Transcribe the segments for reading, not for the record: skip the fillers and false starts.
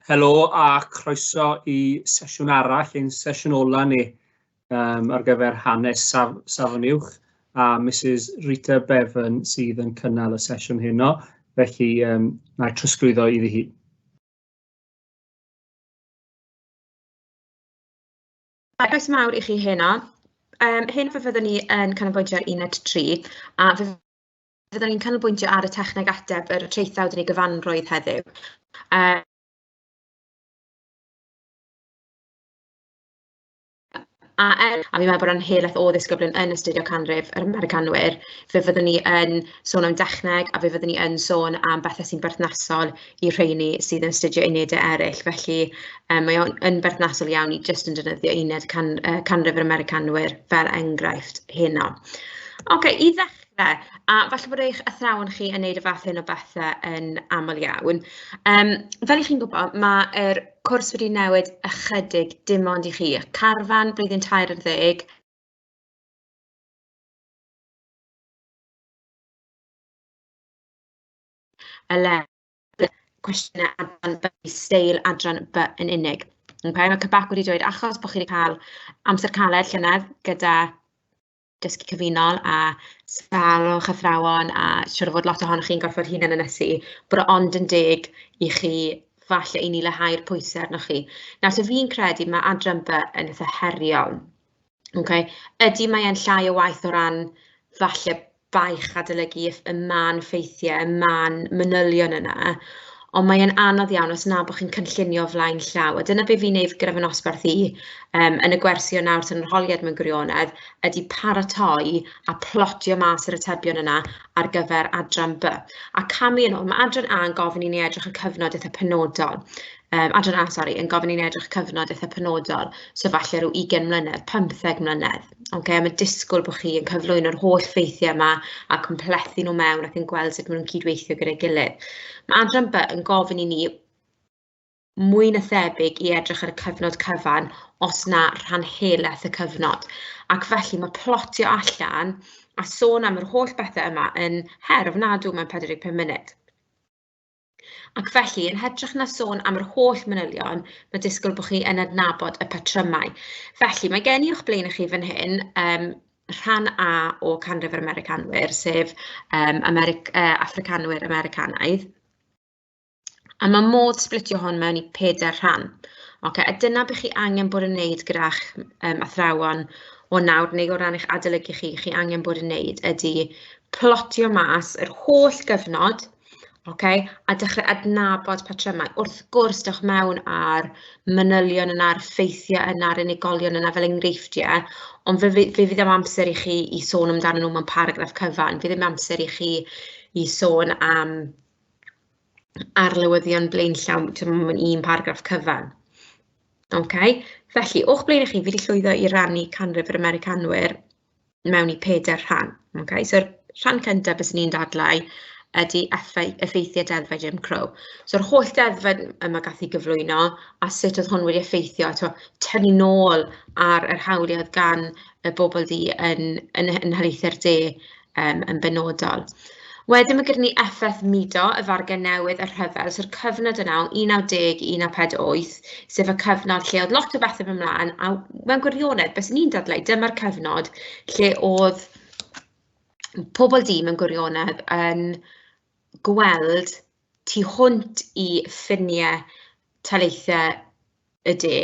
Helo a chroeso i sesiwn arall, ein sesiwn ola ni ar gyfer hanes Safon Uwch, a Mrs Rita Bevan sydd yn cynnal y sesiwn heno, felly na i trosglwyddo iddi hi. Croeso mawr i chi heno. Heno fe fyddwn ni yn canolbwyntio ar uned 3, a fe fyddwn ni'n canolbwyntio ar y techneg ateb yr traethawd yn ei gyfanrwydd heddiw. A er, a fi'n meddwl bod rhan helaeth o ddisgyblion yn astudio canrif yr Americanwyr, fe fyddwn ni yn sôn am dechneg a fe fyddwn ni yn sôn am bethau sy'n berthnasol i'r rheini sydd yn astudio unedau eraill. Felly mae o'n yn berthnasol iawn i jyst yn defnyddio uned canrif yr Americanwyr fel enghraifft heno. Ocê, i ddechrau, a falle bod eich athrawon chi yn neud y fath hyn o bethau yn aml iawn. Fel 'y chi'n gwybod, mae'r cwrs wedi newid ychydig, dim ond i chi. Carfan blwyddyn 13. Y lefel cwestiynau adran B, steil adran B yn unig. Okay? Mae CBAC wedi dweud achos bod chi wedi cael amser caled llynedd gyda dysgu cyfunol a salwch athrawon, a siŵr o fod lot ohonoch chi'n gorfod hunan ynysu, bod o ond yn deg i chi falle i ni leihau'r pwysau arnoch chi. Nawr, so fi'n credu mae adran B yn eitha heriol. Okay? Ydy mae e'n llai o waith o ran falle baich adolygu y mân ffeithiau, y mân manylion yna, ond mae e'n anodd iawn os na bod chi'n cynllunio flaen llaw. A dyna be fi'n wneud gyda fy nosbarth i yn y gwersi o nawr tan yr arholiad mewn gwirionedd, ydy paratoi a plotio mas yr atebion yna ar gyfer adran B. A camu yn ôl, mae adran A yn gofyn i ni edrych ar cyfnod eitha penodol. Adran A, sori, yn gofyn i ni edrych cyfnod eitha penodol, so falle rhyw 20 mlynedd, 15 mlynedd. Okay? A mae disgwyl bod chi yn cyflwyno'r holl ffeithiau yma a complethu nhw mewn ac yn gweld sut maen nhw'n cydweithio gyda'i gilydd. Mae adran B yn gofyn i ni mwy na thebyg i edrych ar y cyfnod cyfan os na rhan helaeth y cyfnod. Ac felly mae plotio allan a sôn am yr holl bethau yma yn her ofnadw mewn 45 munud. Ac felly, yn hytrach na sôn am yr holl manylion, mae disgwyl bod chi yn adnabod y patrymau. Felly, mae gen i o'ch blaen i chi fan hyn rhan A o Canrif yr Americanwyr, sef Affricanwyr Americanaidd. A mae modd splitio hwn mewn i pedair rhan. Ocê, a dyna beth chi angen bod yn wneud gyda'ch athrawon o nawr, neu o ran eich adolygu chi, chi angen bod yn wneud ydy plotio mas yr holl gyfnod, ocê, a dechrau adnabod patrymau. Wrth gwrs, dewch mewn â'r manylion yna, a'r ffeithiau yna, a'r unigolion yna fel enghreifftiau, ond fe fydd ddim amser i chi i sôn amdanyn nhw mewn paragraff cyfan. Fydd ddim amser i chi i sôn am arlywyddion blaenllaw mewn un paragraff cyfan. Ocê, felly, o'ch blaen i chi, fi 'di llwyddo i rannu canrif yr Americanwyr mewn i pedair rhan. Okay? So'r rhan cyntaf byswn i'n dadlau ydy effeithiau deddfau Jim Crow. So'r holl deddfau yma gath ei gyflwyno a sut oedd hwn wedi effeithio, tynnu nôl ar yr hawliau oedd gan y bobl du yn nhaleithiau'r de yn benodol. Wedyn mae gyda ni effaith mudo, y fargen newydd, y rhyfel, so'r cyfnod yna o 1910 i 1948, sef y cyfnod lle oedd lot o bethau mynd mlaen, a mewn gwirionedd, beth ni'n dadlau, dyma'r cyfnod lle oedd pobl du mewn gwirionedd yn gweld tu hwnt i ffiniau taleithiau y de,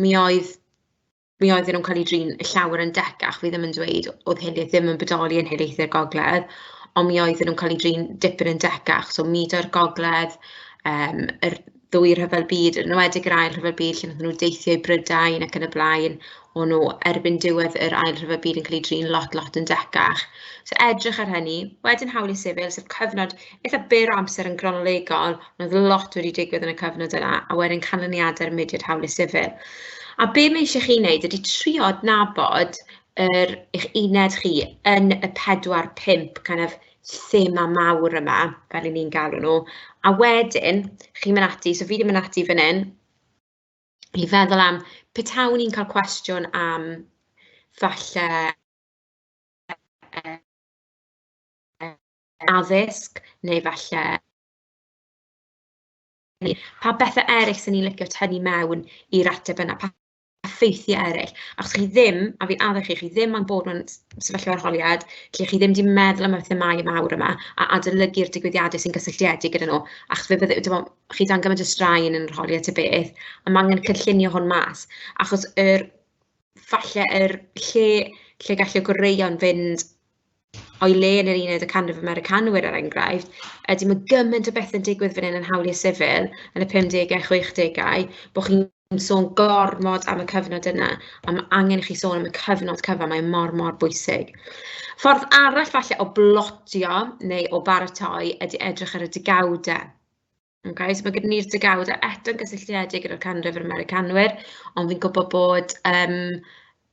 mi oedden nhw'n cael eu drin llawer yn decach. Fi ddim yn dweud oedd hiliaeth ddim yn bodoli yn hiliaethu'r gogledd, ond mi oedden nhw'n cael eu drin dipyn yn decach. So mudo'r gogledd, yr ddwy rhyfel byd, yn enwedig yr ail rhyfel byd, lle wnaethon nhw deithio i Brydain ac yn y blaen, o'n nhw erbyn diwedd yr ail rhyfel byd yn cael eu drin lot, lot yn decach. So edrych ar hynny, wedyn hawliau sifil, sef cyfnod eitha byr o amser yn gronolegol, ond oedd lot wedi digwydd yn y cyfnod yna, a wedyn canlyniadau'r mudiad hawliau sifil. A be mae eisiau chi wneud ydy trio adnabod eich uned chi yn y 4, 5 kind of thema mawr yma, fel 'y ni'n galw nhw, a wedyn chi'n mynd ati, so fi 'di mynd ati fan hyn, i feddwl am petawn i'n cael cwestiwn am falle addysg, neu falle... hynny? Pa bethe eraill 'sen ni'n licio tynnu mewn i'r ateb yna? Pa ffeithiau eraill? Achos chi ddim, a fi'n addo chi, chi ddim am bod mewn sefyllfa arholiad lle chi ddim 'di meddwl am y themâu mawr yma a adolygu'r digwyddiadau sy'n gysylltiedig gyda nhw, achos fe fydde, timod, chi dan gymaint o straen yn yr arholiad ta beth, a ma' angen cynllunio hwn mas, achos yr falle yr lle lle gall y goreuon fynd o'i le yn yr uned y canrif Americanwyr, er enghraifft, ydy mae gymaint o bethau'n digwydd fan hyn yn hawliau sifil yn y 50au, 60au, bod chi'n sôn gormod am y cyfnod yna, a mae angen i chi sôn am y cyfnod cyfan, mae mor, mor bwysig. Ffordd arall falle o blotio neu o baratoi ydy edrych ar y degawdau. Okay, so mae gyda ni'r degawdau eto'n gysylltiedig gyda'r canrif yr Americanwyr, ond fi'n gwybod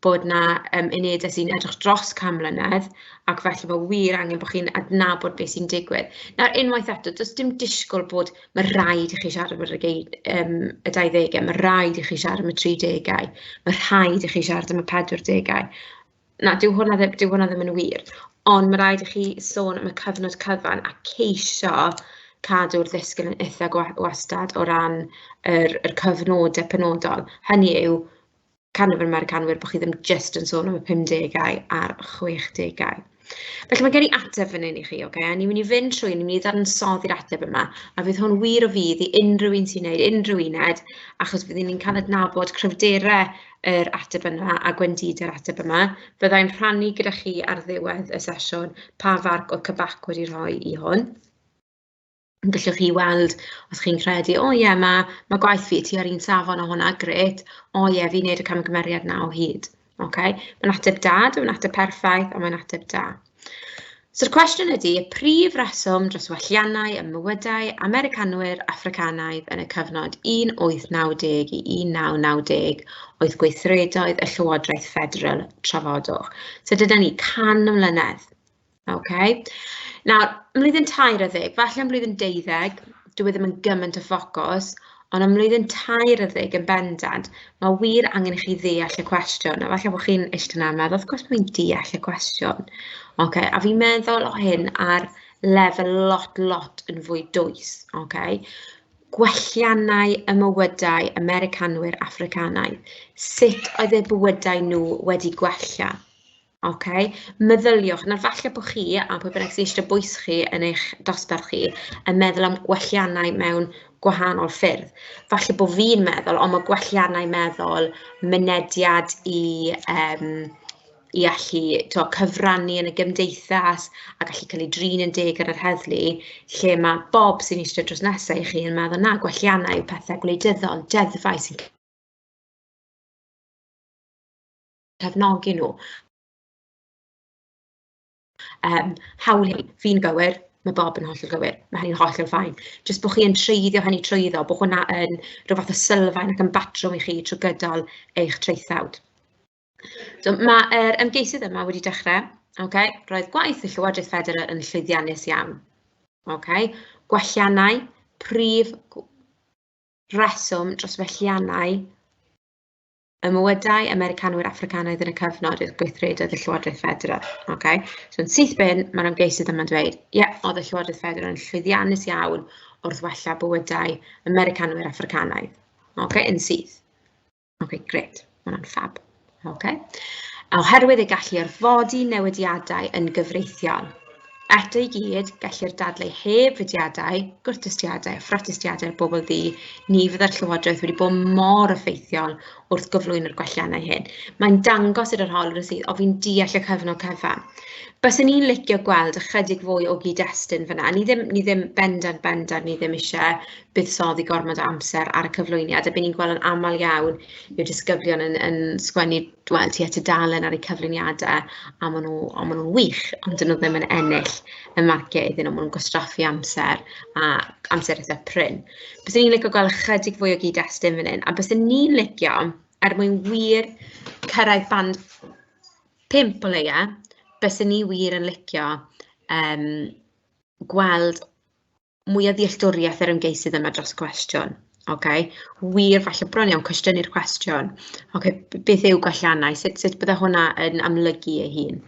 bod 'na unedau sy'n edrych dros 100 mlynedd, ac felly mae wir angen bod chi'n adnabod beth sy'n digwydd. Nawr, unwaith eto, does dim disgwyl bod mae rhaid i chi siarad am y 20au, mae rhaid i chi siarad am y 30au, mae rhaid i chi siarad am y 40au. Na, dyw hwnna ddim yn wir, ond mae rhaid i chi sôn am y cyfnod cyfan a ceisio cadw'r ddisgybl yn eitha gwastad o ran yr cyfnodau penodol. Hynny yw, canrif yr Americanwyr, bod chi ddim jyst yn sôn am y 50au a'r 60au. Felly mae gen i ateb fan hyn i chi, ocê? A ni'n mynd i fynd trwy, ni'n mynd i ddadansoddi'r ateb yma, a fydd hwn wir o fudd i unrhyw un sy'n gwneud unrhyw uned, achos fyddwn ni'n cael adnabod cryfderau yr ateb yna a gwendidau'r ateb yma. Fyddai'n rhannu gyda chi ar ddiwedd y sesiwn pa farc oedd CBAC wedi rhoi i hwn. Gallwch chi weld os chi'n credu, "O ie, ma' gwaith fi tua'r un safon o hwnna, grêt. O ie, fi'n wneud y camgymeriad 'na o hyd." Ocê, mae'n ateb da, dyw e'n ateb perffaith, ond mae'n ateb da. So'r cwestiwn ydy, y prif reswm dros welliannau ym mywydau Americanwyr Affricanaidd yn y cyfnod 1890 i 1990 oedd gweithredoedd y Llywodraeth Ffederal, trafodwch. So dyna ni, 100 mlynedd. Ocê. Nawr, ym mlwyddyn 13, falle ym mlwyddyn 12, dyw e ddim yn gymaint o ffocws, ond ym mlwyddyn 13 yn bendant, mae wir angen i chi ddeall y cwestiwn. A falle bod chi'n eistedd yna yn meddwl, "Wrth gwrs bod fi'n deall y cwestiwn." Ocê, a fi'n meddwl o hyn ar lefel lot, lot yn fwy dwys, ocê. Gwelliannau ym mywydau Americanwyr Affricanaidd. Sut oedd eu bywydau nhw wedi gwella? Ocê, meddyliwch, nawr falle bod chi a pwy bynnag sy'n eistedd bwys chi yn eich dosbarth chi yn meddwl am gwelliannau mewn gwahanol ffyrdd. Falle bod fi'n meddwl, ond mae gwelliannau meddwl mynediad i allu, tibod, cyfrannu yn y gymdeithas a gallu cael ei drin yn deg ar yr heddlu, lle mae Bob sy'n eistedd drws nesaf i chi yn meddwl, na, gwelliannau yw pethau gwleidyddol, deddfau sy'n cefnogi nhw. Hawliau, fi'n gywir, mae Bob yn hollol gywir, mae hynny'n hollol fine. Jyst bod chi yn treiddio hynny trwyddo, bod hwnna yn rhyw fath o sylfaen ac yn batrwm i chi trwy gydol eich traethawd. So, mae'r ymgeisydd yma wedi dechrau, okay? Roedd gwaith y Llywodraeth Ffederal yn llwyddiannus iawn. Okay? Gwelliannau, prif reswm dros welliannau y mywydau Americanwyr Affricanaidd yn y cyfnod i'r gweithredoedd y Llywodraeth Ffederal. Okay? So yn syth bin, mae'r ymgeisydd yma'n dweud, ie, yeah, oedd y Llywodraeth Ffederal yn llwyddiannus iawn wrth wella bywydau Americanwyr Affricanaidd. Okay, yn syth. Okay, grêt, mae hwnna'n fab. Okay. Oherwydd ei gallu orfodi newidiadau yn gyfreithiol. Eto i gyd, gellir dadlau heb fudiadau, gwrthdystiadau a phrotestiadau'r bobl ddu, ni fyddai'r Llywodraeth wedi bod mor effeithiol wrth gyflwyno'r gwelliannau hyn. Mae'n dangos i'r arholwr yn syth, o fi'n deall y cyfnod cyfan. Byswn i'n licio gweld ychydig fwy o gyd-destun fan'na. Ni ddim bendant, bendant, ni ddim eisiau buddsoddi gormod o amser ar y cyflwyniad, a be ni'n gweld yn aml iawn yw'r disgyblion yn sgwennu, wel, tua tudalen ar eu cyflwyniadau, a maen nhw'n wych, ond dyn nhw ddim yn ennill y marciau iddyn nhw, maen nhw'n gwastraffu amser, a amser eitha prin. Byswn i'n licio gweld ychydig fwy o gyd-destun fan hyn, a byswn i'n licio, er mwyn wir cyrraedd band 5 o leia, byswn i wir yn licio gweld mwy o ddealltwriaeth yr ymgeisydd yma dros y cwestiwn. Ocê, wir falle bron iawn cwestiynu'r cwestiwn. Ocê, beth yw gwelliannau? Sut bydde hwnna yn amlygu ei hun?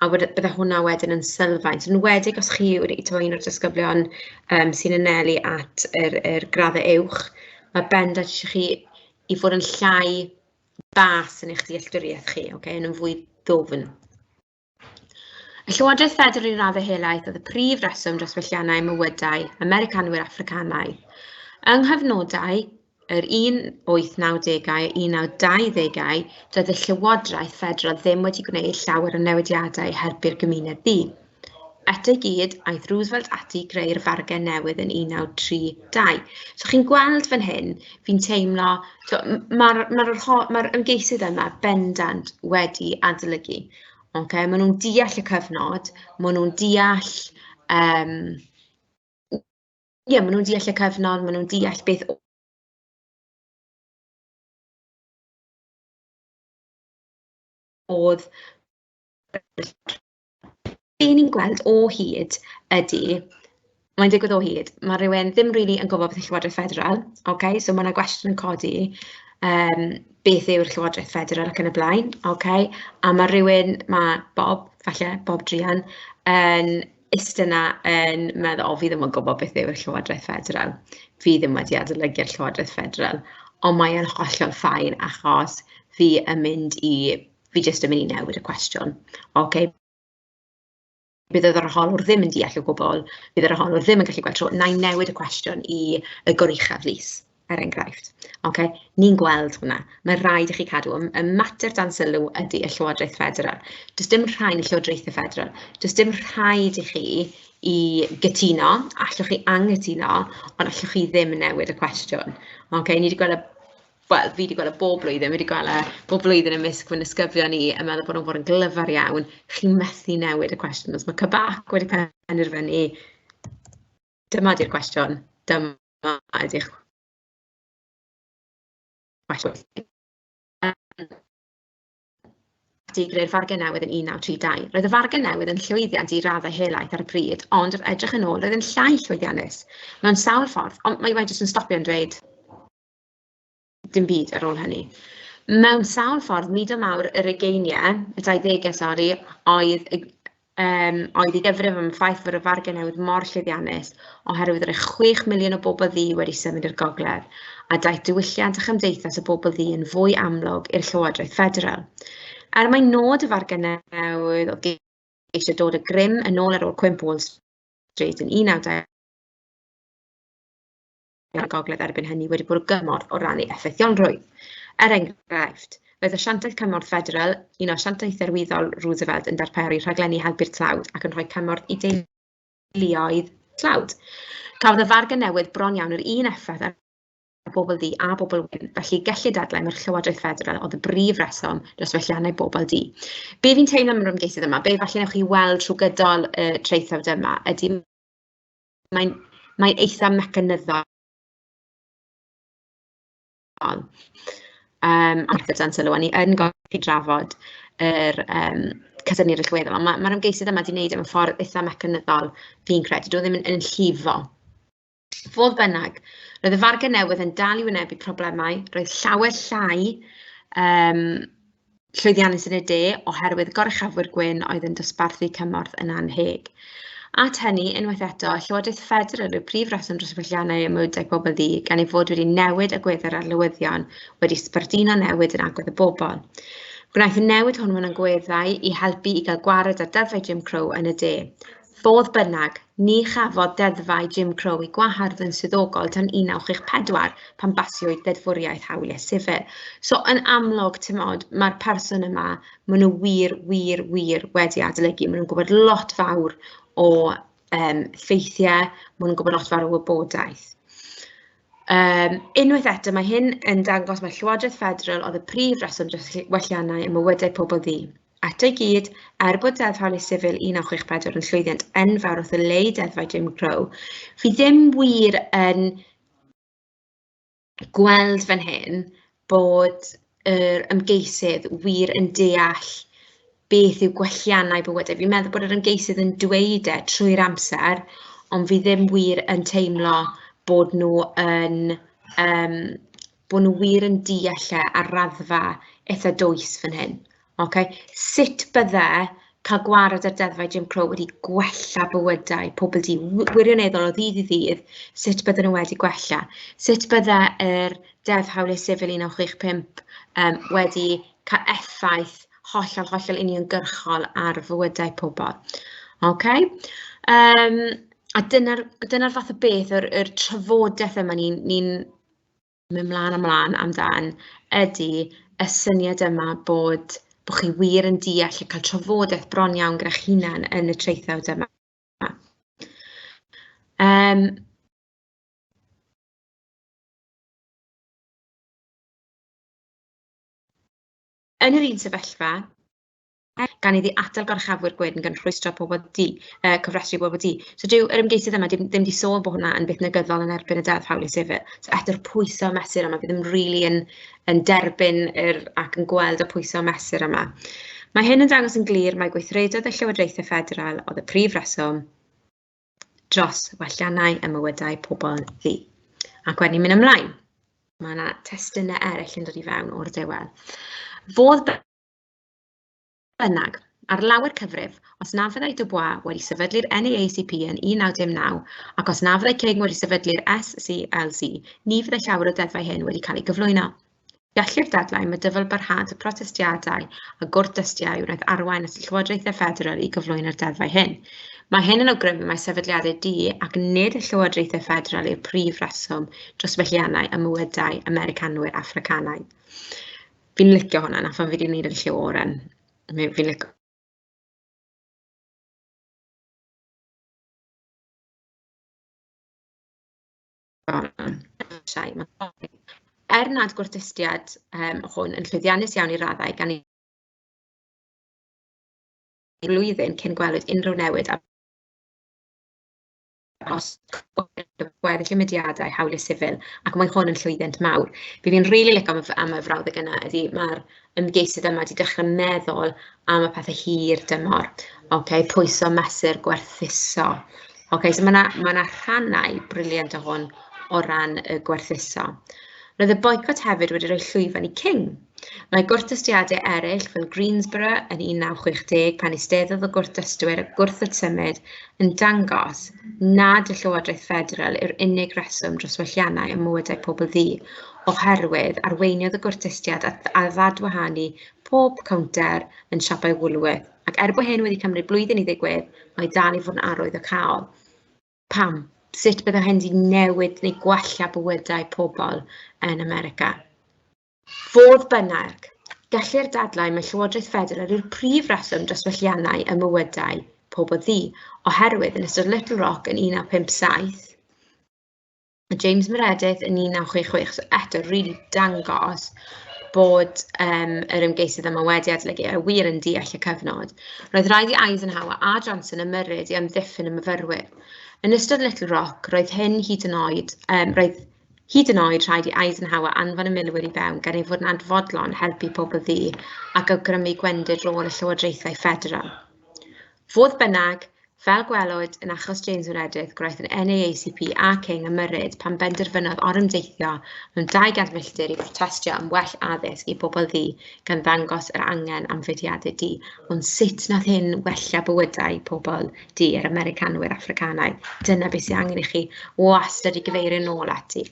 A bydde hwnna wedyn yn sylfaen. So, yn enwedig os chi yw'r un o'r disgyblion sy'n anelu at yr graddau uwch, mae bendant eisiau chi i fod yn llai bas yn eich dealltwriaeth chi, okay? Yn fwy ddwfn. Y Llywodraeth Ffederal i raddau helaeth oedd y prif reswm dros welliannau mywydau Americanwyr Affricanaidd. Yng nghyfnodau yr 1890au a 1920au, doedd y Llywodraeth Ffederal ddim wedi gwneud llawer o newidiadau i helpu'r gymuned ddu. Eto i gyd, aeth Roosevelt ati i greu'r fargen newydd yn 1932. So chi'n gweld fan hyn, fi'n teimlo, mae'r ma ma ymgeisydd yma bendant wedi adolygu. Okay? Maen nhw'n deall y cyfnod, maen nhw'n deall, ie, maen nhw'n deall y cyfnod, maen nhw'n deall beth oedd. Be ni'n gweld o hyd ydy, mae'n digwydd o hyd, mae rhywun ddim rili yn gwybod beth yw Llywodraeth Ffederal, okay? So mae 'na gwestiwn yn codi, beth yw'r Llywodraeth Ffederal ac yn y blaen, okay? A mae rhywun, mae Bob, falle, Bob druan, yn iste 'na yn meddwl, o, fi ddim yn gwybod beth yw'r Llywodraeth Ffederal, fi ddim wedi adolygu'r Llywodraeth Ffederal, ond mae e'n hollol fine achos fi yn mynd i, fi jyst yn mynd i newid y cwestiwn, okay? Bydd yr arholwr ddim yn deall o gwbl, bydd yr arholwr ddim yn gallu gweld tro, na i newid y cwestiwn i y goruchaf lys, er enghraifft. Okay? Ni'n gweld hwnna. Mae rhaid i chi cadw. Y mater dan sylw ydy y Llywodraeth Ffederal. Does dim rhaid i Llywodraethau Ffederal. Does dim rhaid i chi i gytuno, allwch chi anghytuno, ond allwch chi ddim newid y cwestiwn. Okay? Ni wedi gweld y wel, fi 'di gweld e bob blwyddyn, fi 'di gweld e bob blwyddyn ymysg fy nisgyblion i yn meddwl bod nhw'n fod yn glyfar iawn. Chi'n methu newid y cwestiwn. Os mae CBAC wedi penderfynu, dyma 'di'r cwestiwn, dyma ydi'ch cwestiwn. I greu'r fargen newydd yn 1932. Roedd y fargen newydd yn llwyddiant i raddau helaeth ar y pryd, ond wrth edrych yn ôl, roedd yn llai llwyddiannus mewn sawl ffordd, ond mae jyst yn stopio yn dweud dim byd ar ôl hynny. Mewn sawl ffordd, mudo mawr yr ugeiniau, y 20au, sori, oedd, oedd i gyfrif am y ffaith fod y fargen newydd mor llwyddiannus oherwydd roedd 6 miliwn o bobl ddu wedi symud i'r gogledd, a daeth diwylliant a chymdeithas y bobl ddu yn fwy amlwg i'r Llywodraeth Ffederal. Er mai nod y fargen newydd oedd geisio dod â grym yn ôl ar ôl cwymp Wall Street yn 1920, a'r Gogledd erbyn hynny wedi bod o gymorth o ran ei effeithiolrwydd. Er enghraifft, roedd Asiantaeth Cymorth Ffederal, un o asiantaethau arwyddol Roosevelt, yn darparu rhaglenni helpu'r tlawd ac yn rhoi cymorth i deuluoedd tlawd. Cafodd y fargen newydd bron iawn yr un effaith ar bobl ddu a bobl wyn, felly gellir dadlau mai'r Llywodraeth Ffederal oedd y brif reswm dros welliannau bobl du. Be fi'n teimlo am yr ymgeisydd yma, be falle newch chi weld trwy gydol y traethawd yma, ydy mae'n mae eitha mecanyddol. A dan sylw, a ni yn gorfod drafod yr cysyniad allweddol, ond mae'r ymgeisydd yma wedi gwneud e mewn ffordd eitha mecanyddol, fi'n credu, dyw e ddim yn llifo. Fodd bynnag, roedd y fargen newydd yn dal i wynebu problemau, roedd llawer llai llwyddiannus yn y de oherwydd goruchafwyr gwyn oedd yn dosbarthu cymorth yn annheg. At hynny, unwaith eto, Llywodraeth Ffederal yw'r prif reswm dros y gwelliannau ym mywydau pobl ddu, gan ei fod wedi newid agweddau'r arlywyddion, wedi sbarduno newid yn agwedd y bobl. Gwnaeth y newid hwn mewn agweddau i helpu i gael gwared ar deddfau Jim Crow yn y de. Fodd bynnag, ni chafodd deddfau Jim Crow eu gwahardd yn swyddogol tan 1964, pan basiwyd deddfwriaeth hawliau sifil. So, yn amlwg, timod, mae'r person yma, maen nhw wir, wir, wir wedi adolygu. Maen nhw'n gwybod lot fawr o ffeithiau, maen nhw'n gwybod lot fawr o wybodaeth. Unwaith eto, mae hyn yn dangos mai Llywodraeth Ffederal oedd y prif reswm dros welliannau ym mywydau pobl ddu. Eto i gyd, er bod Deddf Hawliau Sifil 1964 yn llwyddiant enfawr wrth ddileu deddfau Jim Crow, fi ddim wir yn gweld fan hyn bod yr ymgeisydd wir yn deall beth yw gwelliannau bywydau. Fi'n meddwl bod yr ymgeisydd yn dweud e trwy'r amser, ond fi ddim wir yn teimlo bod nhw yn, bod nhw wir yn deall e ar raddfa eitha dwys fan hyn. Okay? Sut bydde cael gwared ar deddfau Jim Crow wedi gwella bywydau pobl du wirioneddol o ddydd i ddydd, sut bydden nhw wedi gwella, sut bydde'r Deddf Hawliau Sifil 1965 wedi cael effaith hollol, hollol uniongyrchol ar fywydau pobl. Okay? A dyna'r dyna fath o beth, yr trafodaeth yma ni'n ni mynd mlaen a mlaen amdan ydy y syniad yma bod chi wir yn deall a cael trafodaeth bron iawn gyda'ch hunan yn y traethawd yma. Yn yr un sefyllfa, gan iddi atal gorchafwyr gwyn gan rhwystro pobl du, cofrestru pobl du. So dyw yr ymgeisydd yma ddim 'di sôn bod hwnna yn beth negyddol yn erbyn y Deddf Hawliau Sifil. So eto'r pwyso mesur yma, fi ddim rili yn derbyn ac yn gweld y pwyso mesur yma. Mae hyn yn dangos yn glir mai gweithredoedd y Llywodraethau Ffederal oedd y prif reswm dros welliannau ym mywydau pobl ddu. Ac wedyn ni'n mynd ymlaen. Mae yna testunau eraill yn dod i fewn o'r diwedd. Fodd bynnag, ar lawer cyfrif, os na fyddai Du Bois wedi sefydlu'r NAACP yn 1909 ac os na fyddai King wedi sefydlu'r SCLC, ni fyddai llawer o deddfau hyn wedi cael eu gyflwyno. Gellir dadlau mai dyfalbarhad y protestiadau a gwrthdystiau wnaeth arwain at y Llywodraethau Ffederal i gyflwyno'r deddfau hyn. Mae hyn yn awgrymu mai sefydliadau du ac nid y Llywodraethau Ffederal yw'r prif reswm dros welliannau ym mywydau Americanwyr Affricanaidd. Fi'n licio hwnna, na phan fi wedi gwneud yn lliw oren. Fi'n licio hwnna. Er nad gwrthdystiad hwn yn llwyddiannus iawn i raddau gan i blwyddyn cyn gwelwyd unrhyw newid ar gweddill y mudiadau hawliau sifil, ac mae hwn yn llwyddiant mawr. Be fi'n rili licio am y frawddeg yna ydy mae'r ymgeisydd yma wedi dechrau meddwl am y pethau hir dymor. Okay, pwyso, mesur, gwerthuso. Okay, so mae yna ma rhannau brilliant o hwn o ran y gwerthuso. Roedd y boicot hefyd wedi rhoi llwyfan i King. Mae gwrthdystiadau eraill fel Greensboro yn 1960 pan eisteddodd y gwrthdystwyr a gwrthod symud yn dangos nad y Llywodraeth Ffederal yw'r unig reswm dros welliannau ym mywydau pobl ddu, oherwydd arweiniodd y gwrthdystiad at ddadwahanu pob cownter yn siopau Woolworth, ac er bod hyn wedi cymryd blwyddyn i ddigwydd, mae dal i fod yn arwyddocaol. Pam? Sut bydde hyn wedi newid neu gwella bywydau pobl yn America? Fodd bynnag, gellir dadlau mai Llywodraeth Ffederal yw'r prif reswm dros welliannau ym mywydau pobl ddu, oherwydd yn ystod Little Rock yn 1957, a James Meredith yn 1966, so eto rili dangos bod yr ymgeisydd yma wedi adolygu a wir yn deall y cyfnod. Roedd rhaid i Eisenhower a Johnson ymyrryd i amddiffyn y myfyrwyr. Yn ystod Little Rock, roedd hyn hyd yn oed, roedd hyd yn oed rhaid i Eisenhower anfon y milwyr i fewn gan ei fod yn anfodlon helpu pobl ddu ac awgrymu gwendid rôl y llywodraethau ffederal. Fodd bynnag, fel gwelwyd yn achos James Meredith, gwnaeth yr NAACP a King ymyrryd pan benderfynodd orymdeithio mewn 200 milltir i brotestio am well addysg i bobl ddu gan ddangos yr angen am fudiadau du. Ond sut nath hyn wella bywydau pobl du, yr Americanwyr Affricanaidd? Dyna beth sydd angen i chi wastad i gyfeirio nôl ati.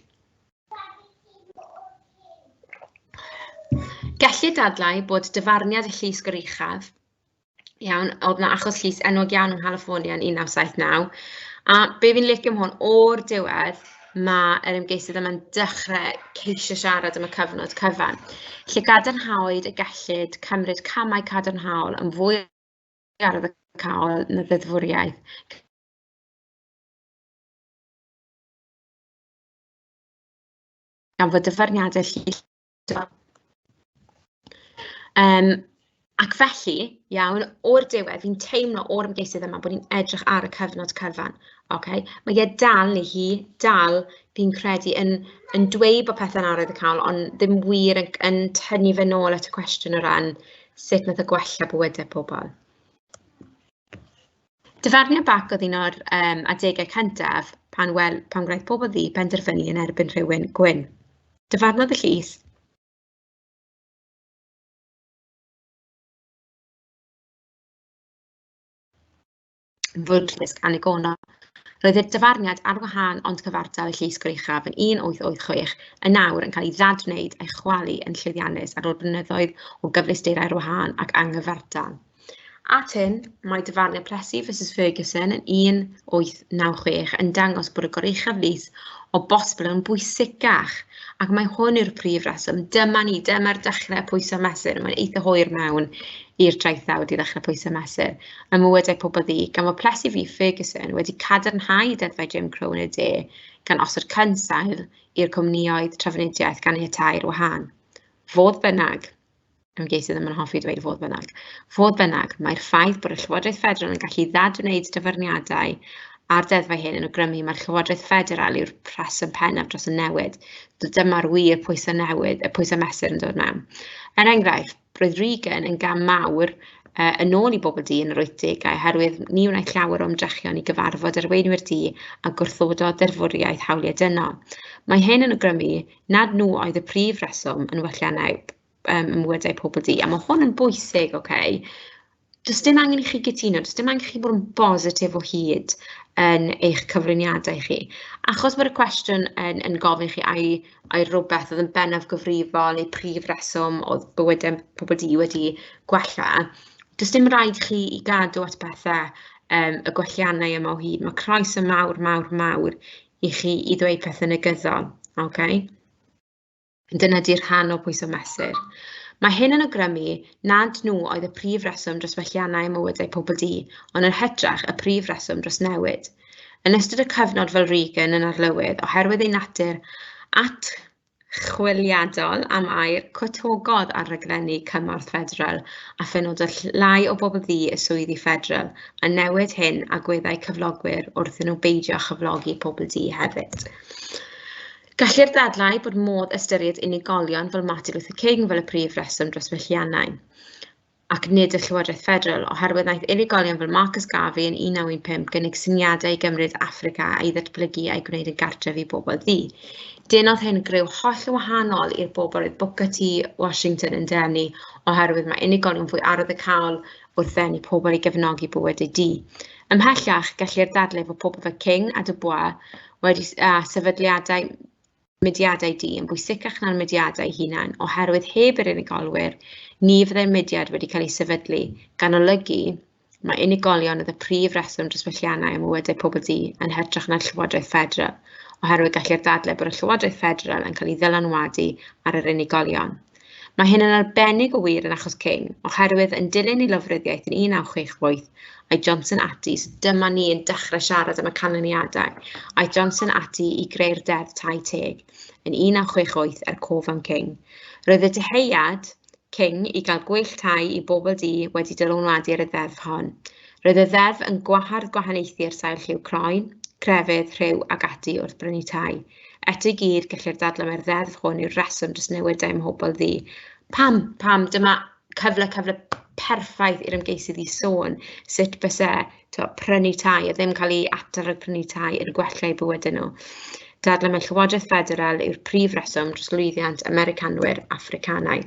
Gellir dadlau bod dyfarniad y Llys Goruchaf, iawn, oedd 'na achos llys enwog iawn yng Nghalifornia yn 1979, a be fi'n licio am hwn, o'r diwedd, mae yr ymgeisydd yma'n dechrau ceisio siarad am y cyfnod cyfan, lle gadarnhaodd y gellid cymryd camau cadarnhaol yn fwy arwyddocaol na ddeddfwriaeth. Gan fod dyfarniadau llys ac felly, iawn, o'r diwedd, fi'n teimlo o'r ymgeisydd yma bod ni'n edrych ar y cyfnod cyfan. Okay? Mae e dal, neu hi, dal, fi'n credu, yn dweud bod pethau'n arwyddocaol, ond ddim wir yn tynnu fe nôl at y cwestiwn o ran sut nath o gwella bywydau pobl. Dyfarniad Bac oedd un o'r adegau cyntaf pan gwnaeth pobl ddu penderfynu yn erbyn rhywun gwyn. Dyfarnodd y llys Fwrdeistref annigonol. Roedd y dyfarniad ar wahân ond cyfartal y Llys Goruchaf yn 1886 yn awr yn cael ei ddadwneud a'i chwalu yn llwyddiannus ar ôl blynyddoedd o gyfleusterau ar wahân ac anghyfartal. At hyn, mae dyfarniad Plessy versus Ferguson yn 1896 yn dangos bod y Goruchaf Lys o bosibl yn bwysicach, ac mae hwn yw'r prif reswm. Dyma ni, dyma'r dechrau pwyso mesur. Mae'n eitha hwyr mewn i'r traethawd i ddechrau pwyso mesur ym mywydau pobl ddu, gan fod Plessy v Ferguson wedi cadarnhau deddfau Jim Crow yn y de, gan osod cynsail i'r cwmnïoedd trafnidiaeth ganiatáu ar wahân. Fodd bynnag, ymgeisydd ddim yn hoffi dweud fodd bynnag. Fodd bynnag, mae'r ffaith bod y Llywodraeth Ffederal yn gallu ddadwneud dyfarniadau a'r deddfau hyn yn awgrymu mae'r Llywodraeth Ffederal yw'r rheswm pennaf dros y newid. Dyma'r wir pwysau newid, y pwysau mesur yn dod mewn. Er enghraifft, roedd Reagan yn gam mawr yn ôl i bobl du yn yr 80au oherwydd ni wnaeth llawer o ymdrechion i gyfarfod arweinwyr du a gwrthododd deddfwriaeth hawliau dynol. Mae hyn yn awgrymu nad nhw oedd y prif reswm yn welliannau ym mywydau pobl du, a mae hwn yn bwysig, ocê? Does dim angen i chi gytuno, does dim angen i chi bod yn bositif o hyd yn eich cyflwyniadau chi. Achos bod y cwestiwn yn gofyn i chi ai, ai rhywbeth oedd yn bennaf gyfrifol neu prif reswm oedd bywydau pobl du wedi gwella, does dim rhaid chi i gadw at bethau y gwelliannau yma o hyd. Mae croeso mawr, mawr, mawr i chi i ddweud pethau negyddol, ocê? Dyna di'r rhan o pwyso mesur. Mae hyn yn awgrymu nad nhw oedd y prif reswm dros welliannau ym mywydau pobl du, ond yn hytrach y prif reswm dros newid. Yn ystod y cyfnod fel Reagan yn arlywydd, oherwydd ei natur atchwiliadol am air, cwtogodd ar raglenni cymorth ffederal a phenododd llai o bobl ddu y swyddi ffederal, a newid hyn agweddau cyflogwyr wrth iddyn nhw beidio â chyflogi pobl du hefyd. Gellir dadlau bod modd ystyried unigolion fel Martin Luther King fel y prif reswm dros welliannau, ac nid y Llywodraeth Ffederal, oherwydd wnaeth unigolion fel Marcus Garvey yn 1915 gynnig syniadau i gymryd Affrica a'i ddatblygu a'i gwneud yn gartref i bobl ddu. Denodd hyn griw holl wahanol i'r bobl oedd Booker T. Washington yn denu, oherwydd mae unigolion fwy arwyddocaol wrth ddenu pobl i gefnogi bywydau du. Ymhellach, gellir dadlau fod pobl fel King a Du Bois wedi a sefydliadau mudiadau du yn bwysicach na'r mudiadau hunain, oherwydd heb yr unigolwyr, ni fyddai'r mudiad wedi cael ei sefydlu, gan olygu mae unigolion oedd y prif reswm dros welliannau ym mywydau pobl du yn hytrach na'r Llywodraeth Ffederal, oherwydd gellir dadlau bod y Llywodraeth Ffederal yn cael ei ddylanwadu ar yr unigolion. Mae hyn yn arbennig o wir yn achos King, oherwydd yn dilyn ei lofruddiaeth yn 1968, aeth Johnson ati, so dyma ni yn dechrau siarad am y canlyniadau, aeth Johnson ati i greu'r Deddf Tai Teg yn 1968 er cof am King. Roedd y dyheuad King i gael gwell tai i bobl du wedi dylanwadu ar y ddeddf hon. Roedd y ddeddf yn gwahardd gwahaniaethu ar sail lliw croen, crefydd, rhyw ac ati wrth brynu tai. Eto i gyd, gellir dadlau mai'r ddeddf hwn yw'r rheswm dros newidau ym mhobl ddu. Pam? Pam? Dyma cyfle, cyfle perffaith i'r ymgeisydd i sôn sut byse to, prynu tai a ddim cael ei atal rhag prynu tai yn gwella eu bywydau nhw. Dadlau mai Llywodraeth Ffederal yw'r prif reswm dros lwyddiant Americanwyr Affricanaidd.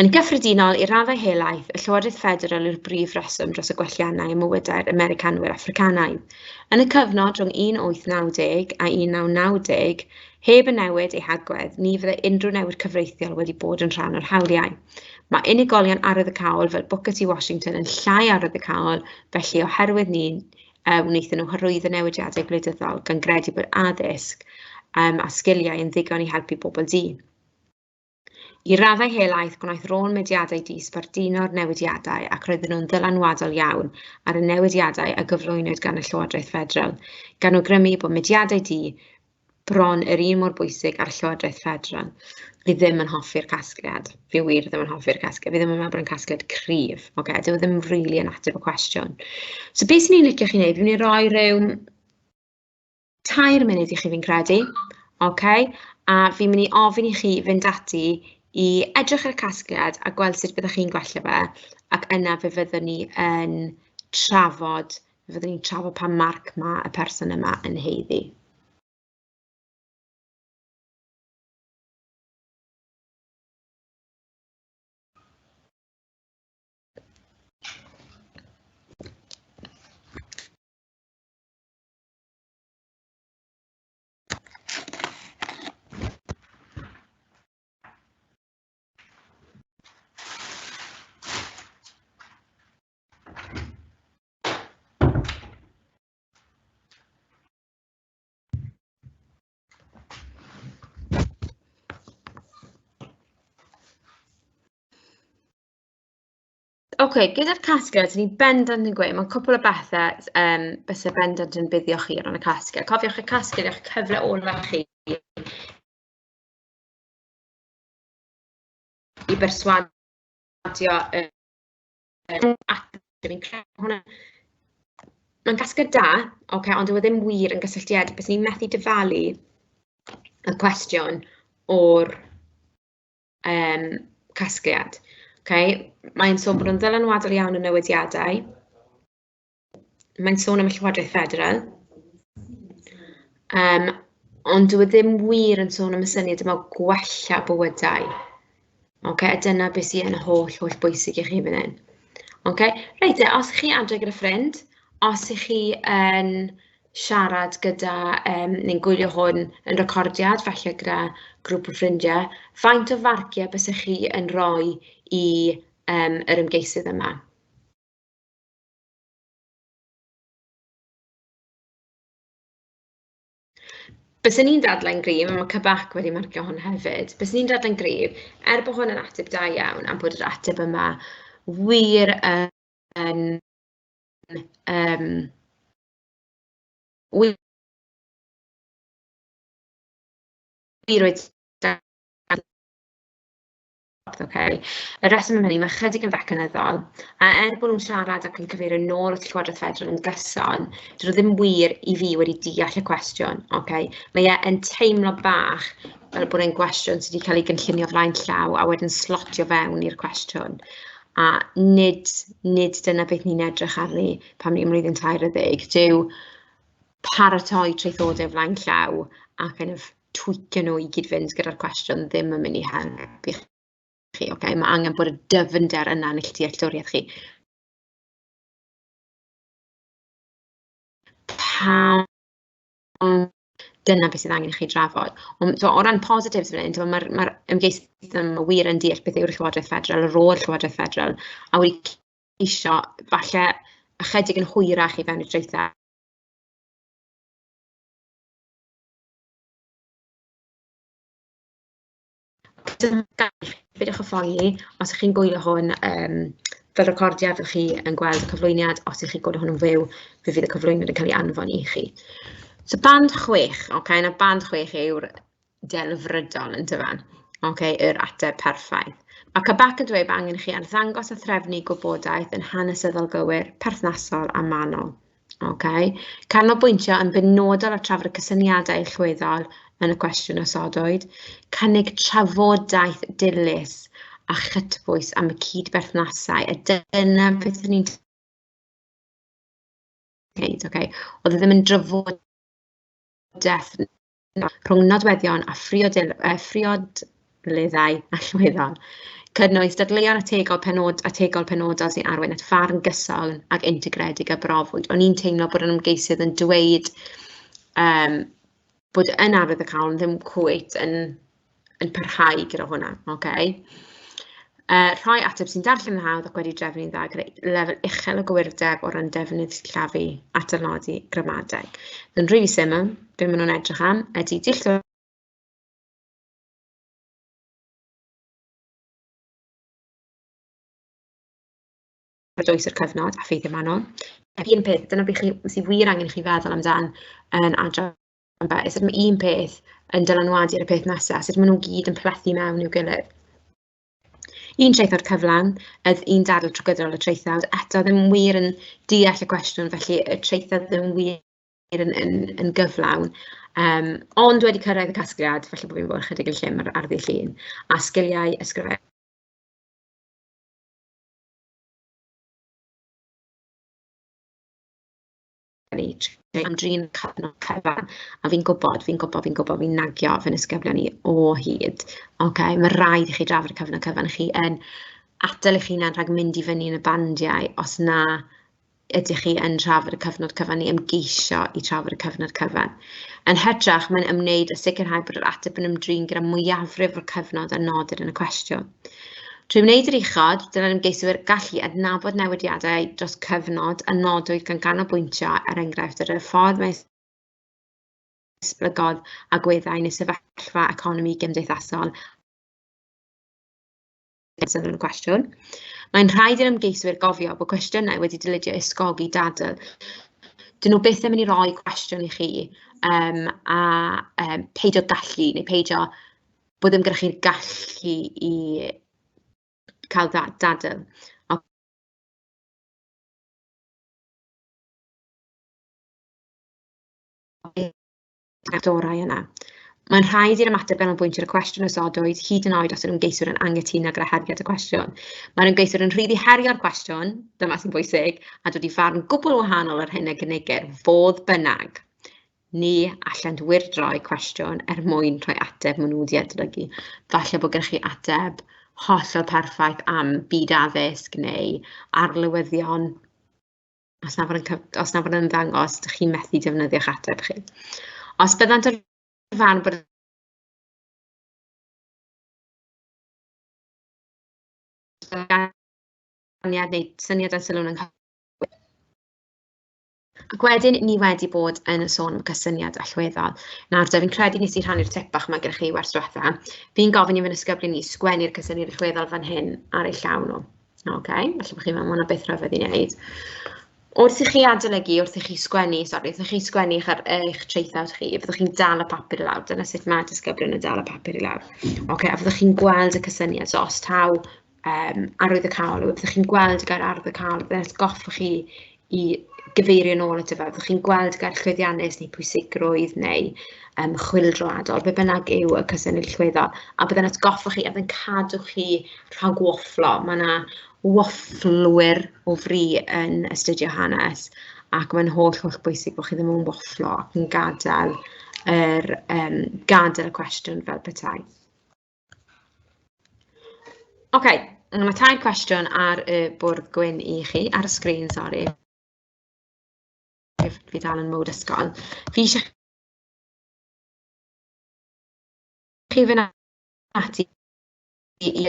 Yn gyffredinol, i raddau helaeth, y Llywodraeth Ffederal yw'r brif reswm dros y gwelliannau ym mywydau'r Americanwyr Affricanaidd. Yn y cyfnod rhwng 1890 a 1990, heb y newid ei hagwedd, ni fyddai unrhyw newid cyfreithiol wedi bod yn rhan o'r hawliau. Mae unigolion arwyddocaol fel Booker T. Washington yn llai arwyddocaol, felly oherwydd ni, wnaethon nhw hyrwyddo newidiadau gwleidyddol gan gredu bod addysg a sgiliau yn ddigon i helpu bobl du. I raddau helaeth, gwnaeth rôl mudiadau du sbarduno'r newidiadau ac roedden nhw'n ddylanwadol iawn ar y newidiadau a gyflwynwyd gan y Llywodraeth Ffederal, gan awgrymu bod mudiadau du bron yr un mor bwysig â'r Llywodraeth Ffederal. Fi ddim yn hoffi'r casgliad. Fi wir ddim yn hoffi'r casgliad. Fi ddim yn meddwl bod yn casgliad cryf. Okay? Dyw e ddim really yn ateb y cwestiwn. So beth sy'n ni'n licio chi wneud? Fi'n mynd i roi rhyw 3 munud i chi fi'n credu, ocê, a fi'n mynd i ofyn i chi fynd ati i edrych ar y casgliad a gweld sut byddwch chi'n gwella fe, ac yna fe fyddwn ni yn trafod, fe fyddwn ni'n trafod pa marc mae y person yma yn haeddu. Oce, gyda'r casgliad, ni'n bendant yn gweud, mae'n cwpl o bethau byse bendant yn buddio chi ar ran y casgliad. Cofiwch y casgliad yw'ch cyfle olaf chi i berswadio y fi'n credu hwnna. Mae'n casgliad da, oce, ond dyw e ddim wir yn gysylltiedig. Byswn ni'n methu dyfalu y cwestiwn o'r casgliad. Okay. Mae'n sôn bod nhw'n ddylanwadol iawn yn newidiadau. Mae'n sôn am y Llywodraeth Ffederal. Ond dyw e ddim wir yn sôn am y syniad yma o gwella bywydau. Okay, a dyna beth sy'n holl, holl bwysig i chi fan hyn. Okay. Reit, os chi adre gyda ffrind, os ych chi yn siarad gyda, neu'n gwylio hwn yn recordiad, falle gyda grŵp o ffrindiau, faint o farciau bysech chi yn rhoi i yr ymgeisydd yma? Byswn i'n dadlau'n gryf, a mae Cybac wedi marcio hwn hefyd, byswn i'n dadlau'n gryf, er bod hwn yn ateb da iawn, a bod yr ateb yma wir yn wir wedi okay. Y rheswm am hynny, mae chydig yn fecanyddol, a er bod nhw'n siarad ac yn cyfeirio nôl at y Llywodraeth Ffederal yn gyson, dyn nhw ddim wir i fi wedi deall y cwestiwn. Okay. Mae e yn teimlo bach fel bod e'n gwestiwn sydd wedi cael ei gynllunio flaen llaw a wedyn slotio fewn i'r cwestiwn. A nid dyna beth ni'n edrych arni pan ni'n mlwyddyn 13, dyw paratoi traethodau flaen llaw a kind of tweakio nhw i gyd-fynd gyda'r cwestiwn ddim yn mynd i helpu chi. Okay? Mae angen bod y dyfnder yna yn eich dealltwriaeth chi. Pam dyna beth sydd angen i chi drafod. Ond o ran positives fan hyn, mae'r ymgeisydd yma wir yn deall beth yw'r Llywodraeth Ffederal, y rôl Llywodraeth Ffederal, a wedi ceisio falle ychydig yn hwyrach i fewn i'r traethau. Peidiwch â phoeni, os ych chi'n gwylio hwn fel recordiad, fyddwch chi yn gweld y cyflwyniad. Os ych chi'n gwylio hwn yn fyw, fe fydd y cyflwyniad yn cael ei anfon i chi. So band 6, okay, na band 6 yw'r delfrydol yn dyfan, okay, yr ateb perffaith. Mae Cybac yn dweud bod angen i chi arddangos a threfnu gwybodaeth yn hanesyddol gywir, perthnasol a manwl. Okay. Canolbwyntio yn benodol ar trafod y cysyniadau allweddol yn y cwestiwn osodwyd. Cynnig trafodaeth dilys a chytbwys am y cydberthnasau. A dyna beth o'n i'n dweud. Okay. Oedd e ddim yn drafodaeth rhwng nodweddion a phriodleddau allweddol. Cynnwys dadleuon ategol penodol sy'n arwain at farn gyson ac integredig a brofwyd. O'n i'n teimlo bod yn ymgeisydd yn dweud bod yn arwyddocaol ond ddim cweit yn parhau gyda hwnna. Okay. Rhoi ateb sy'n darllen yn hawdd ac wedi drefnu'n dda gyda lefel uchel o gywirdeb o ran defnydd sillafu, atalnodi, gramadeg. Yn rili syml, be maen nhw'n edrych am ydy dull dwys o'r cyfnod a ffeithiau manwl. Un peth, dyna beth sydd wir angen i chi feddwl amdan yn adran B, sut mae un peth yn dylanwadu ar y peth nesaf, sut maen nhw gyd yn plethu mewn i'w gilydd. Un traethawd cyflawn, oedd un dadl trwy gydol y traethawd, eto ddim wir yn deall y cwestiwn, felly y traethawd ddim wir yn gyflawn, ond wedi cyrraedd y casgliad, falle bod fi'n bod ychydig yn llym ar ddydd Llun, a sgiliau ysgrifennu. Am drin cyfnod cyfan, a fi'n gwybod, fi'n gwybod, fi'n gwybod, fi'n nagio fy nisgyblion i o hyd. Okay, mae rhaid i chi drafod y cyfnod cyfan, chi yn atal eich hunan rhag mynd i fyny yn y bandiau os na ydych chi yn trafod y cyfnod cyfan neu ymgeisio i trafod y cyfnod cyfan. Yn hytrach, mae'n ymwneud â sicrhau bod yr ateb yn ymdrin gyda mwyafrif o'r cyfnod a nodir yn y cwestiwn. Trwy wneud yr uchod, dylai'r ymgeiswyr gallu adnabod newidiadau dros cyfnod a nodwyd gan ganolbwyntio, er enghraifft, ar y ffordd mae esblygodd agweddau neu sefyllfa economi gymdeithasol. Yn y cwestiwn. Mae'n rhaid i'r ymgeiswyr gofio bod cwestiynau wedi dylunio i ysgogi dadl. Dyn nhw byth yn mynd i roi cwestiwn i chi a peidio gallu, neu peidio bod ddim gyda chi'r gallu i cael dadl. Orau yna. Mae'n rhaid i'r ymateb ganolbwyntio ar y cwestiwn osodwyd, hyd yn oed os yw'r ymgeiswyr yn anghytuno gyda heriad y cwestiwn. Mae'r ymgeiswyr yn rhydd i herio'r cwestiwn, dyma sy'n bwysig, a dod i farn gwbl wahanol o'r hyn a gynigir. Fodd bynnag, ni allant wyrdroi cwestiwn er mwyn rhoi ateb maen nhw wedi adolygu. Falle bod gennych chi ateb hollol perffaith am byd addysg neu arlywyddion. Os na fod yn os na fod yn ymddangos, dych chi'n methu defnyddio'ch ateb chi. Os byddant o'r farn bod y neu syniad dan sylw'n anghywir. Ac wedyn, ni wedi bod yn sôn am cysyniad allweddol. Nawr, te, fi'n credu nes i rhannu'r tip bach yma gyda chi wers diwetha. Fi'n gofyn i fy nisgyblion i sgwennu'r cysyniad allweddol fan hyn ar eu llaw nhw. Oce, falle bod chi'n meddwl, ma' hwnna beth rhyfedd i wneud. Wrth i chi adolygu, wrth i chi sgwennu, sori, wrth i chi sgwennu eich, ar, eich traethawd chi, fyddwch chi'n dal y papur i lawr. Dyna sut mae disgyblion yn dal y papur i lawr. Oce, a fyddwch chi'n gweld y cysyniad. So os taw arwyddocaol, fyddwch chi'n gweld y gair arwyddocaol, byddai'n atgoffa chi i gyfeirio nôl ato fe. Fyddwch chi'n gweld gair llwyddiannus neu pwysigrwydd neu chwyldroadol, be bynnag yw y cysyniad allweddol, a byddai'n atgoffa chi a byddai'n cadw chi rhag wafflo. Mae 'na wafflwyr o fri yn astudio hanes, ac mae'n holl, holl bwysig bod chi ddim yn wafflo ac yn gadael yr, gadael y cwestiwn fel petai. Oce, mae tair cwestiwn ar y bwrdd gwyn i chi, ar y sgrin, sori. Fi dal yn mode ysgol. Fi eisiau chi fynd ati i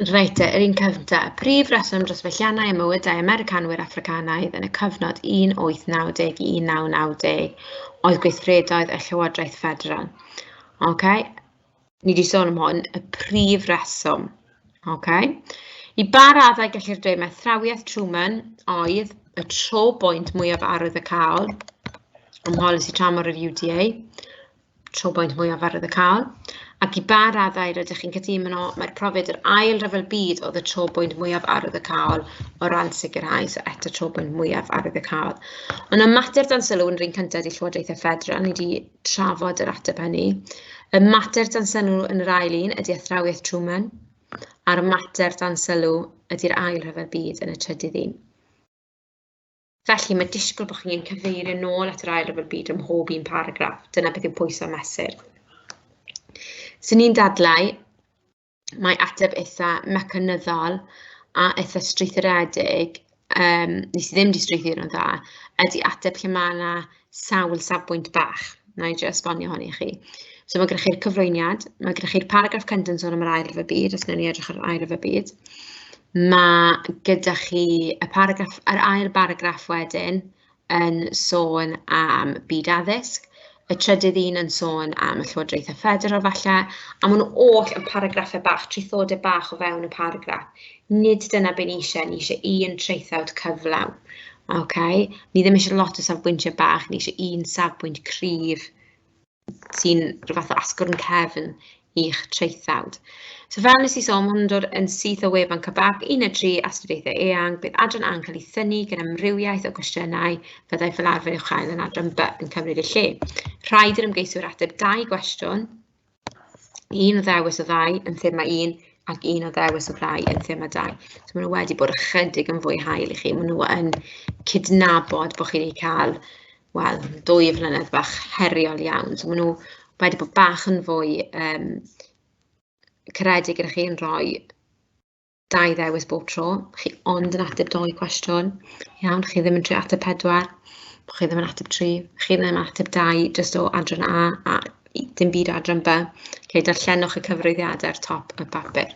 Reit te, yr un cyntaf. Y prif reswm dros welliannau ym mywydau Americanwyr Affricanaidd yn y cyfnod 1890 i 1990 oedd gweithredoedd y Llywodraeth Ffederal. OK, ni wedi sôn am hwn, y prif reswm. OK. I ba raddau gellir dweud mai athrawiaeth Truman oedd y troboint mwyaf arwyddocaol ym mholisi tramor yr UDA? Troboint mwyaf arwyddocaol, ac i ba raddau rydych chi'n cytuno mai'r profiad yr Ail Ryfel Byd oedd y trobwynt mwyaf arwyddocaol o ran sicrhau, so eto trobwynt mwyaf arwyddocaol. Ond y mater dan sylw yn yr un cyntaf ydy Llywodraethau Ffederal, ni wedi trafod yr ateb hynny. Y mater dan sylw yn yr ail un ydy athrawiaeth Truman, a'r mater dan sylw ydy'r Ail Ryfel Byd yn y trydydd un. Felly, mae disgwyl bod chi'n cyfeirio nôl at yr Ail Ryfel Byd ym mhob un paragraff. Dyna beth yw pwysau mesur. So ni'n dadlau, mae ateb eitha mecanyddol a eitha strwythuredig, nes i ddim 'di strwythuro'n dda, ydy ateb lle mae 'na sawl safbwynt bach. Wna i drio esbonio hwn i chi. So mae gennych chi'r cyflwyniad, mae gennych chi'r paragraff cyntaf yn sôn am yr Ail Ryfel Byd, os wnawn ni edrych ar yr Ail Ryfel Byd. Mae gyda chi y paragraff, yr ail baragraff wedyn yn sôn am byd addysg, y trydydd un yn sôn am y Llywodraethau Ffederal falle, a maen nhw oll yn paragraffau bach, traethodau bach o fewn y paragraff. Nid dyna be ni eisiau, ni eisiau un traethawd cyflawn. Ok, ni ddim eisiau lot o safbwyntiau bach, ni eisiau un safbwynt cryf sy'n rhyw fath o asgwrn cefn i'ch traethawd. So fel nes i sôn, mae hwn yn dod yn syth o wefan CBAC, 1 a 3 astudiaethau eang, bydd adran A yn cael ei thynnu gan amrywiaeth o gwestiynau fyddai fel arfer i'w chael yn adran B yn cymryd y lle. Rhaid i'r ymgeiswyr ateb dau gwestiwn, un o ddewis o ddau yn thema 1 ac un o ddewis o rai yn thema 2. So maen nhw wedi bod ychydig yn fwy hael i chi. Maen nhw yn cydnabod bod chi wedi cael, wel, 2 flynedd bach heriol iawn. So maen nhw wedi bod bach yn fwy caredig gyda chi yn rhoi 2 ddewis bob tro. Chi ond yn ateb 2 cwestiwn. Iawn, chi ddim yn trio ateb 4, chi ddim yn ateb 3, chi ddim yn ateb 2 jyst o adran A a dim byd o adran B. Okay, darllenwch y cyfrwyddiadau ar top y papur.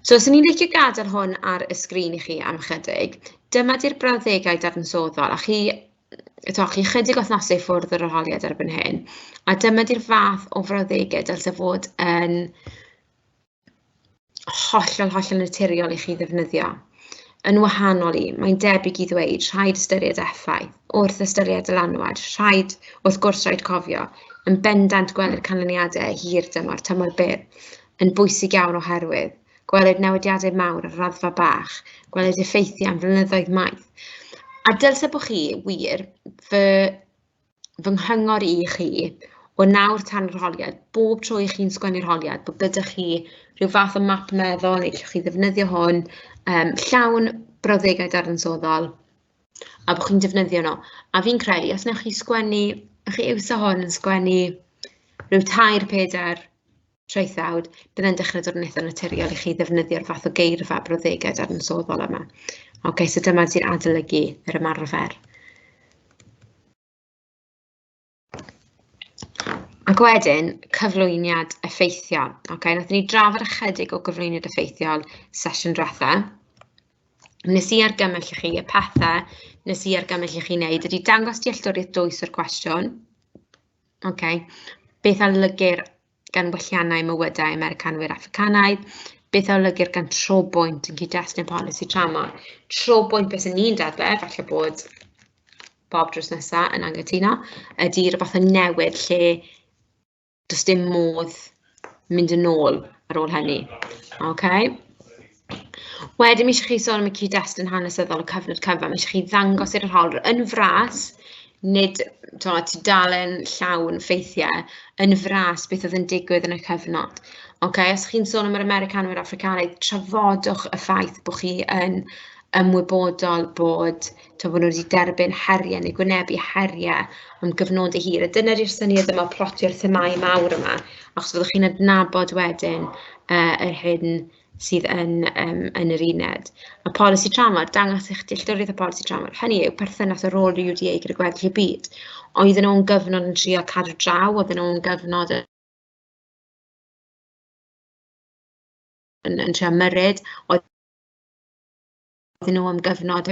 So, os ni'n licio gadael hwn ar y sgrin i chi am ychydig, dyma di'r brawddegau dadansoddol, a chi, eto, chi chydig wythnosau ffwrdd o'r arholiad erbyn hyn, a dyma di'r fath o frawddegau dylse fod yn hollol, hollol naturiol i chi ddefnyddio. Yn wahanol i, mae'n debyg i ddweud, rhaid ystyried effaith, wrth ystyried dylanwad, rhaid, wrth gwrs rhaid cofio, yn bendant gwelir canlyniadau hir dymor, tymor byr, yn bwysig iawn oherwydd, gweled newidiadau mawr ar raddfa bach, gweled effeithiau am flynyddoedd maith. A dylse bod chi wir, fy nghyngor i chi, o nawr tan yr arholiad, bob tro i chi'n sgwennu'r arholiad, bod gyda chi rhyw fath o map meddwl, neu allwch chi ddefnyddio hwn, llawn brawddegau dadansoddol, a bod chi'n defnyddio nhw. A fi'n credu, os wnewch chi sgwennu, wnewch chi iwso hwn yn sgwennu rhyw 3-4 traethawd, byddai'n dechrau dod yn eitha naturiol i chi ddefnyddio'r fath o geirfa brawddegau dadansoddol yma. Okay, so dyma sy'n adolygu yr ymarfer. Ac wedyn, cyflwyniad effeithiol. Okay, wnaethon ni drafod ychydig o gyflwyniad effeithiol sesiwn diwetha. Nes i argymell i chi y pethau nes i argymell i chi wneud ydy dangos dealltwriaeth dwys o'r cwestiwn. Okay. Beth a olygir gan welliannau mywydau Americanwyr Affricanaidd, beth a olygir gan trobwynt yn cyd-destun polisi tramor. Trobwynt beth sy'n ni'n dadlau, falle bod bob drws nesaf yn anghytuno, ydy rhywbeth o newid lle does dim modd mynd yn ôl ar ôl hynny. Okay. Wedyn, mi eisiau chi sôn am y cyd-destun hanesyddol y cyfnod cyfan. Mi eisiau chi ddangos i'r arholwr yn fras, nid tudalen llawn ffeithiau, yn fras beth oedd yn digwydd yn y cyfnod. Okay, os chi'n sôn am yr Americanwyr Affricanaidd, trafodwch y ffaith bod chi yn ymwybodol bod, bod nhw wedi derbyn heriau neu gwynebu heriau am gyfnodau hir. A dyna'r syniad yma o plotio'r themâu mawr yma, achos fyddwch chi'n adnabod wedyn yr hyn sydd yn yr uned. A polisi tramor, dangos eich dealltwriaeth o polisi tramor, hynny yw perthynas o rôl yr UDA gyda gweddill y byd. Oedden nhw'n gyfnod yn trio cadw draw, oedden nhw'n gyfnod yn trio ymyrryd, oedden nhw am gyfnod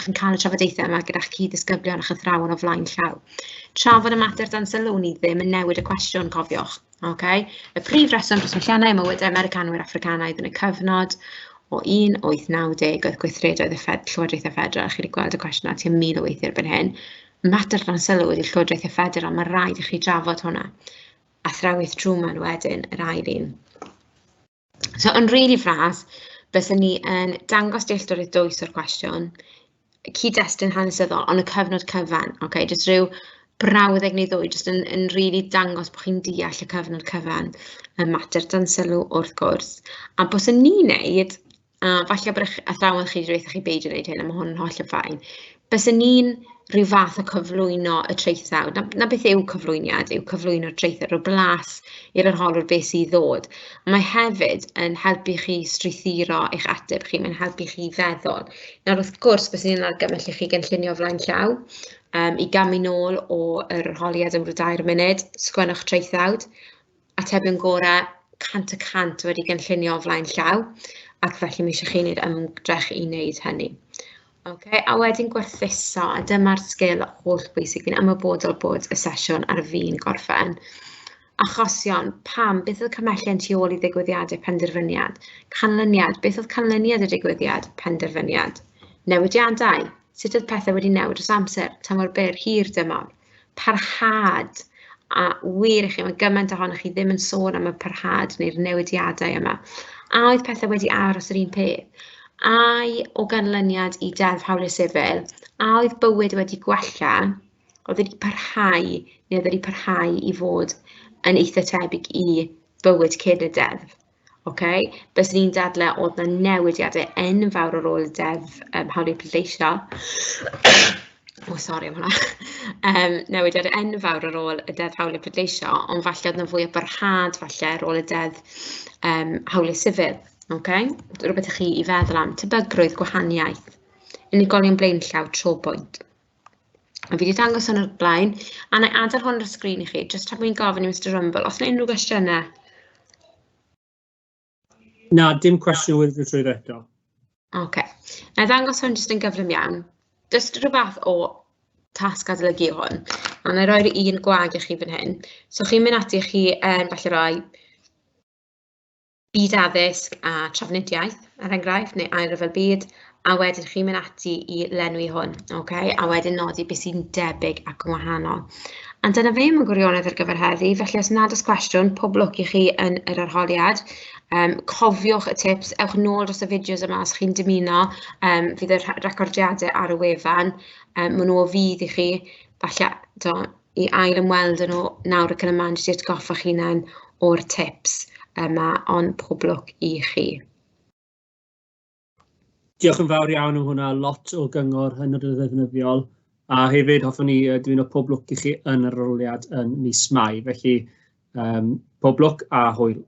chi'n cael y trafodaethau yma gyda'ch cyd-ddisgyblion a'ch athrawon o flaen llaw. Trafod y mater dan sylw, ni ddim yn newid y cwestiwn, cofiwch. Okay? Y prif reswm dros welliannau mywydau Americanwyr Affricanaidd yn y cyfnod o 1890 oedd gweithredoedd y Llywodraethau Ffederal. Chi wedi gweld y cwestiwn yna tua 1000 o weithiau erbyn hyn. Mater dan sylw ydy Llywodraethau Ffederal, mae rhaid i chi drafod hwnna. Athrawiaeth Truman wedyn, yr ail un. So, yn rili fras, byswn ni yn dangos dealltwriaeth dwys o'r cwestiwn, cyd-destun hanesyddol, ond y cyfnod cyfan, okay? Jyst rhyw brawddeg neu ddwy, jyst yn rili dangos bod chi'n deall y cyfnod cyfan, y mater dan sylw wrth gwrs. A byswn ni'n neud, a falle bod eich athrawon chi wedi dweud wrthoch chi beidio wneud hyn, a mae hwn yn hollol fine, byswn ni'n rhyw fath o cyflwyno y traethawd. Na beth yw cyflwyniad, yw cyflwyno'r traethawd, rhyw blas i'r arholwr beth sydd i ddod. Mae hefyd yn helpu chi strwythuro eich ateb chi, mae'n helpu chi feddwl. Nawr wrth gwrs, byswn i'n argymell i chi gynllunio flaen llaw, i gamu nôl o yr arholiad am ryw 3 munud, sgwennwch traethawd, atebion gorau 100% wedi gynllunio o flaen llaw, ac felly mae eisiau chi wneud ymdrech i wneud hynny. Okay, a wedyn gwerthuso, a dyma'r sgil holl bwysig, fi'n ymwybodol bod y sesiwn ar fin gorffen. Achosion, pam, beth oedd cymhellion tu ôl i ddigwyddiadau penderfyniad? Canlyniad, beth oedd canlyniad y digwyddiad penderfyniad? Newidiadau, sut oedd pethau wedi newid dros amser, tymor byr, hir dymor? Parhad, a wir i chi, mae gymaint ohonoch chi ddim yn sôn am y parhad neu'r newidiadau yma. A oedd pethau wedi aros yr un peth? Ai o ganlyniad i Deddf Hawliau Sifil, a oedd bywyd wedi gwella, oedd wedi parhau, neu oedd wedi parhau i fod yn eitha tebyg i bywyd cyn y deddf? Okay? Byswn i'n dadlau oedd 'na newidiadau enfawr ar ôl y deddf hawliau pleidleisio. O, sori am hwnna. Newidiadau enfawr ar ôl y deddf hawliau pleidleisio, ond falle oedd 'na fwy o barhad falle ar ôl y deddf hawliau sifil. Okay? Rhywbeth i chi i feddwl am. Tebygrwydd, gwahaniaeth. Unigolion blaenllaw, trobwynt. A fi wedi dangos hwn o'r blaen, a na i adael hwn ar y sgrin i chi, jyst rhag mwyn gofyn i Mr Rumble, os yna unrhyw gwestiynau? Na, dim cwestiwn wedi trwy eto. Oce. Na i ddangos hwn jyst yn gyflym iawn. Jyst rhyw fath o tasg adolygu hwn. A na i roi'r un gwag i chi fan hyn. So chi'n mynd ati chi yn falle roi byd addysg a trafnidiaeth, er enghraifft, neu ail ryfel byd, a wedyn chi'n mynd ati i lenwi hwn, okay? A wedyn nodi beth sy'n debyg ac yn wahanol. A dyna fe mewn gwirionedd ar gyfer heddi, felly os nad oes cwestiwn, pob lwc i chi yn yr arholiad. Cofiwch y tips, ewch nôl dros y fideos yma os chi'n dymuno, fydd y recordiadau ar y wefan, maen nhw o fudd i chi, falle to, i ail ymweld â nhw nawr ac yn y man, jyst i atgoffa'ch hunain o'r tips yma, ond pob lwc i chi. Diolch yn fawr iawn am hwnna, lot o gyngor hynod o ddefnyddiol. A hefyd hoffwn i dymuno pob lwc i chi yn yr arholiad yn mis Mai. Felly pob lwc a hwyl.